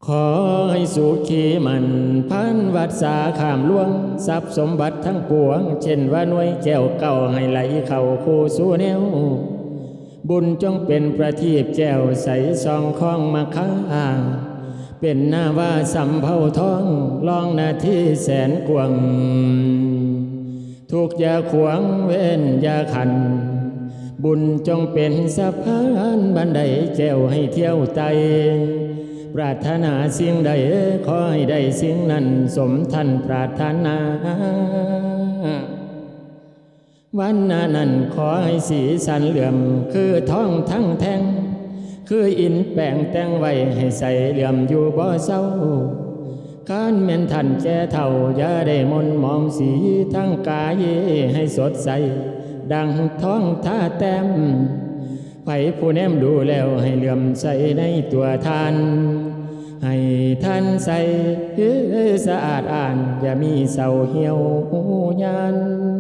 ຂໍໃຫ້ສຸຂີໝັ້ນພັນວັດສາຂ້າມລ່ວງ ຊັບສົມບັດທັງປວງ ເຊັ່ນວ່າໜ່ວຍແກ້ວເກົ້າ ໃຫ້ໄຫຼເຂົ້າຄູ່ສູ່ແນວ ບຸນຈົ່ງເປັນປະທີບແຈ່ວໃສ ຊ່ອງຄອງມະຄາ ເປັນນາວາສຳເພົາທອງ ລອງນາທີແສນກວ້າງ ທຸກຢ່າຂວາງເວນຢ່າຂັນ ບຸນຈົ່ງເປັນສະພານບັນໄດແຈ່ວໃຫ້ທ່ຽວໄຕ່ ປາດຖະໜາສິ່ງໃດ ຂໍໃຫ້ໄດ້ສິ່ງນັ້ນ ສົມທ່ານປາດຖະໜາ ວັນນະນັ້ນ ຂໍໃຫ້ສີສັນເຫຼື່ອມ ຄືທອງທັງແທ່ງ ຄືອິນແປງແຕ່ງໄວ້ ໃຫ້ໃສເຫຼື່ອມຢູ່ບໍ່ເຊົາ ຄັນແມ່ນທ່ານແກ່ເຖົ້າ ຢ່າໄດ້ໝົນໝອງສີ ທັງກາຍໃຫ້ສົດໃສ ດັ່ງທອງທາແຕ້ມ ໃຜຜູ້ແນມດູແລ້ວ ໃຫ້ເຫຼື່ອມໃສໃນຕົວທ່ານ ໃຫ້ທ່ານໃສສະອາດອ້ານ ຢ່າມີເສົ້າຫ່ຽວຍານ.